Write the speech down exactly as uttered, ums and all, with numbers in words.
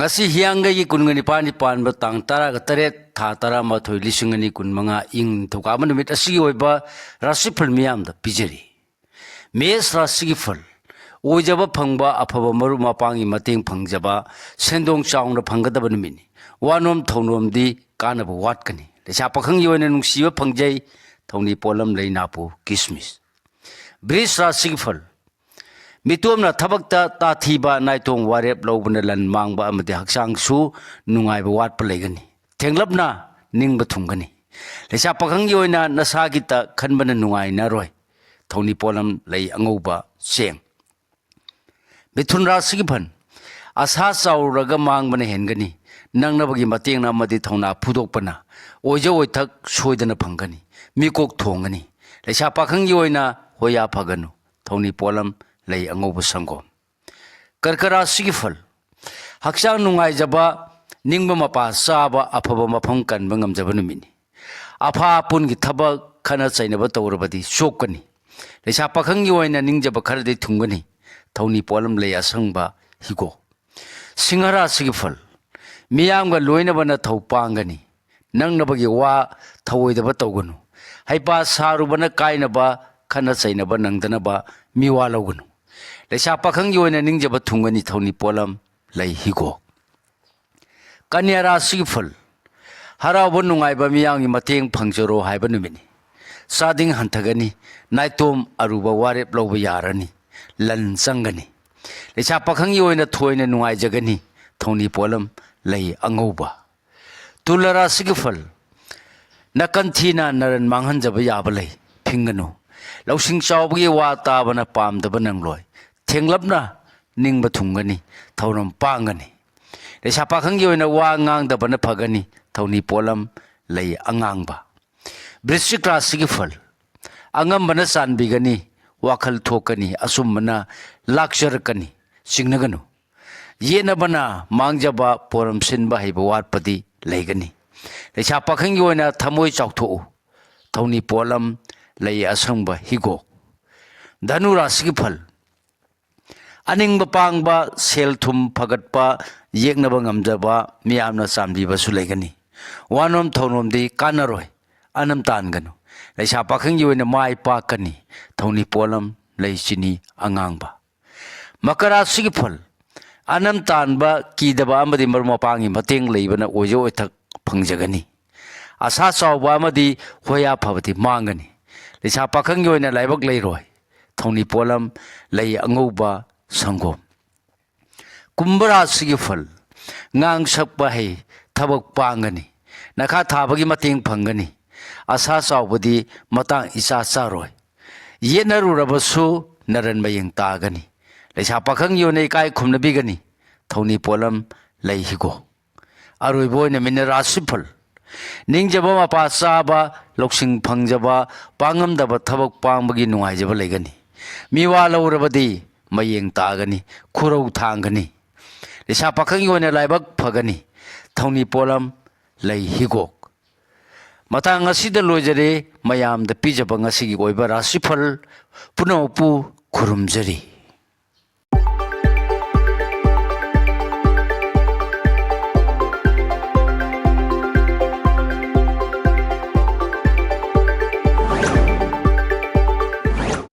ꯑꯁꯤ ꯍꯤꯌꯥꯡꯒꯩꯒꯤ ꯀꯨꯟꯒ ꯅꯤꯄꯥꯜꯅꯤ ꯄꯥꯟꯕ ꯇꯥꯡ ꯇꯔꯥꯒ ꯇꯔꯦꯠ, ꯊꯥ ꯇꯔꯥꯃꯥꯊꯣꯏ, ꯂꯤꯁꯤꯡ ꯑꯅꯤ ꯀꯨꯟꯃꯉꯥ, ꯏꯪ ꯅꯤꯡꯊꯧꯀꯥꯕ ꯅꯨꯃꯤꯠ ꯑꯁꯤꯒꯤ ꯑꯣꯏꯕ ꯔꯥꯁꯤꯐꯜ ꯃꯤꯌꯥꯝꯗ ꯄꯤꯖꯔꯤ꯫ ꯃꯦꯁ ꯔꯥꯁꯤꯒꯤ ꯐꯜ꯫ ꯑꯣꯏꯖꯕ ꯐꯪꯕ, ꯑꯐꯕ ꯃꯔꯨꯞ ꯃꯄꯥꯡꯒꯤ ꯃꯇꯦꯡ ꯐꯪꯖꯕ, ꯁꯦꯟꯗꯣꯡ ꯆꯥꯎꯅ ꯐꯪꯒꯗꯕ ꯅꯨꯃꯤꯠꯅꯤ꯫ ꯋꯥꯅꯣꯝ ꯊꯧꯅꯣꯝꯗꯤ ꯀꯥꯟꯅꯕ ꯋꯥꯠꯀꯅꯤ꯫ ꯂꯩꯁꯥ ꯄꯥꯈꯪꯒꯤ ꯑꯣꯏꯅ ꯅꯨꯡꯁꯤꯕ ꯐꯪꯖꯩ꯫ ꯊꯧꯅꯤ ꯄꯣꯠꯂꯝ ꯂꯩ ꯅꯥꯄꯨ ꯀꯤꯁꯃꯤꯁ꯫ ꯕ꯭ꯔꯤꯖ ꯔꯥꯁꯤꯒꯤ ꯐꯜ꯫ ꯃꯤꯇꯣꯝꯅ ꯊꯕꯛꯇ ꯇꯥꯊꯤꯕ, ꯅꯥꯏꯇꯣꯝ ꯋꯥꯔꯦꯞ ꯂꯧꯕꯅ ꯂꯟ ꯃꯥꯡꯕ ꯑꯃꯗꯤ ꯍꯛꯆꯥꯡꯁꯨ ꯅꯨꯡꯉꯥꯏꯕ ꯋꯥꯠꯄ ꯂꯩꯒꯅꯤ꯫ ꯊꯦꯡꯂꯞꯅ ꯅꯤꯡꯕ ꯊꯨꯡꯒꯅꯤ꯫ ꯂꯩꯁꯥ ꯄꯥꯈꯪꯒꯤ ꯑꯣꯏꯅ ꯅꯁꯥꯒꯤꯇ ꯈꯟꯕꯅ ꯅꯨꯡꯉꯥꯏꯅꯔꯣꯏ꯫ ꯊꯧꯅꯤ ꯄꯣꯠꯂꯝ ꯂꯩ ꯑꯉꯧꯕ, ꯆꯦꯡ꯫ ꯃꯤꯊꯨꯟ ꯔꯥꯁꯤꯒꯤ ꯐꯜ꯫ ꯑꯁꯥ ꯆꯥꯎꯔꯨꯔꯒ ꯃꯥꯡꯕꯅ ꯍꯦꯟꯒꯅꯤ꯫ ꯅꯪꯅꯕꯒꯤ ꯃꯇꯦꯡꯅ ꯑꯃꯗꯤ ꯊꯧꯅꯥ ꯐꯨꯗꯣꯛꯄꯅ ꯑꯣꯏꯖ ꯑꯣꯏꯊꯛ ꯁꯣꯏꯗꯅ ꯐꯪꯒꯅꯤ꯫ ꯃꯤꯀꯣꯛ ꯊꯣꯡꯒꯅꯤ꯫ ꯂꯩꯁꯥ ꯄꯥꯈꯪꯒꯤ ꯑꯣꯏꯅ ꯍꯣꯌꯥ ꯐꯒꯅꯨ꯫ ꯊꯧꯅꯤ ꯄꯣꯠꯂꯝ ꯂꯩ ꯑꯉꯧꯕ, ꯁꯪꯒꯣꯝ꯫ ꯀꯔꯀ ꯔꯥꯁꯤꯒꯤ ꯐꯜ꯫ ꯍꯛꯆꯥꯡ ꯅꯨꯡꯉꯥꯏꯖꯕ, ꯅꯤꯡꯕ ꯃꯄꯥ ꯆꯥꯕ, ꯑꯐꯕ ꯃꯐꯝ ꯀꯟꯕ ꯉꯝꯖꯕ ꯅꯨꯃꯤꯠꯅꯤ꯫ ꯑꯐꯥ ꯑꯄꯨꯟꯒꯤ ꯊꯕꯛ, ꯈꯠꯅ ꯆꯩꯅꯕ ꯇꯧꯔꯕꯗꯤ ꯆꯣꯛꯀꯅꯤ꯫ ꯂꯩꯁꯥ ꯄꯥꯈꯪꯒꯤ ꯑꯣꯏꯅ ꯅꯤꯡꯖꯕ ꯈꯔꯗꯤ ꯊꯨꯡꯒꯅꯤ꯫ ꯊꯧꯅꯤ ꯄꯣꯠꯂꯝ ꯂꯩ ꯑꯁꯪꯕ, ꯍꯤꯒꯣꯛ꯫ ꯁꯤꯡꯍ ꯔꯥꯁꯤꯒꯤ ꯐꯜ꯫ ꯃꯤꯌꯥꯝꯒ ꯂꯣꯏꯅꯕꯅ ꯊꯧ ꯄꯥꯡꯒꯅꯤ꯫ ꯅꯪꯅꯕꯒꯤ ꯋꯥ ꯊꯧꯑꯣꯏꯗꯕ ꯇꯧꯒꯅꯨ꯫ ꯍꯩꯄꯥ ꯁꯥꯔꯨꯕꯅ ꯀꯥꯏꯅꯕ, ꯈꯠꯅ ꯆꯩꯅꯕ ꯅꯪꯗꯅꯕ ꯃꯤꯋꯥ ꯂꯧꯒꯅꯨ꯫ ꯂꯩꯁꯥ ꯄꯥꯈꯪꯒꯤ ꯑꯣꯏꯅ ꯅꯤꯡꯖꯕ ꯊꯨꯡꯒꯅꯤ꯫ ꯊꯧꯅꯤ ꯄꯣꯠꯂꯝ ꯂꯩ ꯍꯤꯒꯣꯛ꯫ ꯀꯟꯌꯥ ꯔꯥꯁꯤꯒꯤ ꯐꯜ꯫ ꯍꯔꯥꯎꯕ ꯅꯨꯡꯉꯥꯏꯕ ꯃꯤꯌꯥꯝꯒꯤ ꯃꯇꯦꯡ ꯐꯪꯖꯔꯣ ꯍꯥꯏꯕ ꯅꯨꯃꯤꯠꯅꯤ꯫ ꯆꯥꯗꯤꯡ ꯍꯟꯊꯒꯅꯤ꯫ ꯅꯥꯏꯇꯣꯝ ꯑꯔꯨꯕ ꯋꯥꯔꯦꯞ ꯂꯧꯕ ꯌꯥꯔꯅꯤ꯫ ꯂꯟ ꯆꯪꯒꯅꯤ꯫ ꯂꯩꯁꯥ ꯄꯥꯈꯪꯒꯤ ꯑꯣꯏꯅ ꯊꯣꯏꯅ ꯅꯨꯡꯉꯥꯏꯖꯒꯅꯤ꯫ ꯊꯧꯅꯤ ꯄꯣꯠꯂꯝ ꯂꯩ ꯑꯉꯧꯕ꯫ ꯇꯨꯂꯥ ꯔꯥꯁꯤꯒꯤ ꯐꯜ꯫ ꯅꯥꯀꯟ ꯊꯤꯅ ꯅꯔꯟ ꯃꯥꯡꯍꯟꯖꯕ ꯌꯥꯕ ꯂꯩ꯫ ꯐꯤꯡꯒꯅꯨ꯫ ꯂꯧꯁꯤꯡ ꯆꯥꯎꯕꯒꯤ ꯋꯥ ꯇꯥꯕꯅ ꯄꯥꯝꯗꯕ ꯅꯪꯂꯣꯏ꯫ ꯊꯦꯡꯂꯞꯅ ꯅꯤꯡꯕ ꯊꯨꯡꯒꯅꯤ꯫ ꯊꯧꯔꯝ ꯄꯥꯡꯒꯅꯤ꯫ ꯂꯩꯁꯥ ꯄꯥꯈꯪꯒꯤ ꯑꯣꯏꯅ ꯋꯥ ꯉꯥꯡꯗꯕꯅ ꯐꯒꯅꯤ꯫ ꯊꯧꯅꯤ ꯄꯣꯠꯂꯝ ꯂꯩ ꯑꯉꯥꯡꯕ꯫ ꯕ꯭ꯔꯤꯁꯆꯤꯛ ꯔꯥꯁꯤꯒꯤ ꯐꯜ꯫ ꯑꯉꯝꯕꯅ ꯆꯥꯟꯕꯤꯒꯅꯤ꯫ ꯋꯥꯈꯜ ꯊꯣꯛꯀꯅꯤ꯫ ꯑꯆꯨꯝꯕꯅ ꯂꯥꯛꯆꯔꯛꯀꯅꯤ꯫ ꯆꯤꯡꯅꯒꯅꯨ꯫ ꯌꯦꯠꯅꯕꯅ ꯃꯥꯡꯖꯕ, ꯄꯣꯔꯝ ꯁꯤꯟꯕ ꯍꯩꯕ ꯋꯥꯠꯄꯗꯤ ꯂꯩꯒꯅꯤ꯫ ꯂꯩꯁꯥ ꯄꯥꯈꯪꯒꯤ ꯑꯣꯏꯅ ꯊꯃꯣꯏ ꯆꯥꯎꯊꯣꯛꯎ꯫ ꯊꯧꯅꯤ ꯄꯣꯠꯂꯝ ꯂꯩ ꯑꯁꯪꯕ ꯍꯤꯒꯣꯛ꯫ ꯙꯅꯨ ꯔꯥꯁꯤꯒꯤ ꯐꯜ꯫ ꯑꯅꯤꯡꯕ ꯄꯥꯡꯕ, ꯁꯦꯜ ꯊꯨꯝ ꯐꯒꯠꯄ, ꯌꯦꯛꯅꯕ ꯉꯝꯖꯕ, ꯃꯤꯌꯥꯝꯅ ꯆꯥꯟꯕꯤꯕꯁꯨ ꯂꯩꯒꯅꯤ꯫ ꯋꯥꯅꯣꯝ ꯊꯧꯅꯣꯝꯗꯤ ꯀꯥꯟꯅꯔꯣꯏ, ꯑꯅꯝ ꯇꯥꯟꯒꯅꯨ꯫ ꯂꯩꯁꯥ ꯄꯥꯈꯪꯒꯤ ꯑꯣꯏꯅ ꯃꯥꯏ ꯄꯥꯛꯀꯅꯤ꯫ ꯊꯧꯅꯤ ꯄꯣꯠꯂꯝ ꯂꯩ ꯆꯤꯅꯤ ꯑꯉꯥꯡꯕ꯫ ꯃꯀꯔꯥ ꯔꯥꯁꯤꯒꯤ ꯐꯜ: ꯑꯅꯝ ꯇꯥꯟꯕ, ꯀꯤꯗꯕ ꯑꯃꯗꯤ ꯃꯔꯨꯞ ꯃꯄꯥꯡꯒꯤ ꯃꯇꯦꯡ ꯂꯩꯕꯅ ꯑꯣꯏꯖ ꯑꯣꯏꯊꯛ ꯐꯪꯖꯒꯅꯤ꯫ ꯑꯁꯥ ꯆꯥꯎꯕ ꯑꯃꯗꯤ ꯍꯣꯌꯥ ꯐꯕꯗꯤ ꯃꯥꯡꯒꯅꯤ꯫ ꯂꯩꯁꯥ ꯄꯥꯈꯪꯒꯤ ꯑꯣꯏꯅ ꯂꯥꯏꯕꯛ ꯂꯩꯔꯣꯏ꯫ ꯊꯧꯅꯤ ꯄꯣꯠꯂꯝ ꯂꯩ ꯑꯉꯧꯕ, ꯁꯪꯒꯣꯝ꯫ ꯀꯨꯝꯚ ꯔꯥꯁꯤꯒꯤ ꯐꯜ: ꯉꯥꯡ ꯁꯛꯄ ꯍꯩ, ꯊꯕꯛ ꯄꯥꯡꯒꯅꯤ꯫ ꯅꯈꯥ ꯊꯥꯕꯒꯤ ꯃꯇꯦꯡ ꯐꯪꯒꯅꯤ꯫ ꯑꯁꯥ ꯆꯥꯎꯕꯗꯤ ꯃꯇꯥꯡ ꯏꯆꯥ ꯆꯥꯔꯣꯏ꯫ ꯌꯦꯠꯅꯔꯨꯔꯕꯁꯨ ꯅꯔꯟ ꯃꯌꯦꯡ ꯇꯥꯒꯅꯤ꯫ ꯂꯩꯁꯥ ꯄꯥꯈꯪꯒꯤ ꯑꯣꯏꯅ ꯏꯀꯥꯏ ꯈꯨꯝꯅꯕꯤꯒꯅꯤ꯫ ꯊꯧꯅꯤ ꯄꯣꯠꯂꯝ ꯂꯩ ꯍꯤꯒꯣꯛ꯫ ꯑꯔꯣꯏꯕ ꯑꯣꯏꯅ ꯃꯤꯅ ꯔꯥꯁꯤꯐꯜ: ꯅꯤꯡꯖꯕ ꯃꯄꯥ ꯆꯥꯕ, ꯂꯧꯁꯤꯡ ꯐꯪꯖꯕ, ꯄꯥꯡꯉꯝꯗꯕ ꯊꯕꯛ ꯄꯥꯡꯕꯒꯤ ꯅꯨꯡꯉꯥꯏꯖꯕ ꯂꯩꯒꯅꯤ꯫ ꯃꯤꯋꯥ ꯂꯧꯔꯕꯗꯤ ꯃꯌꯦꯡ ꯇꯥꯒꯅꯤ, ꯈꯨꯔꯧ ꯊꯥꯡꯒꯅꯤ꯫ ꯂꯩꯁꯥ ꯄꯥꯈꯪꯒꯤ ꯑꯣꯏꯅ ꯂꯥꯏꯕꯛ ꯐꯒꯅꯤ꯫ ꯊꯧꯅꯤ ꯄꯣꯠꯂꯝ ꯂꯩ ꯍꯤꯒꯣꯛ꯫ ꯃꯇꯥꯡ ꯑꯁꯤꯗ ꯂꯣꯏꯖꯔꯦ꯫ ꯃꯌꯥꯝꯗ ꯄꯤꯖꯕ ꯉꯁꯤꯒꯤ ꯑꯣꯏꯕ ꯔꯥꯁꯤꯐꯜ ꯄꯨꯝꯅꯃꯛꯄꯨ ꯈꯨꯔꯨꯝꯖꯔꯤ꯫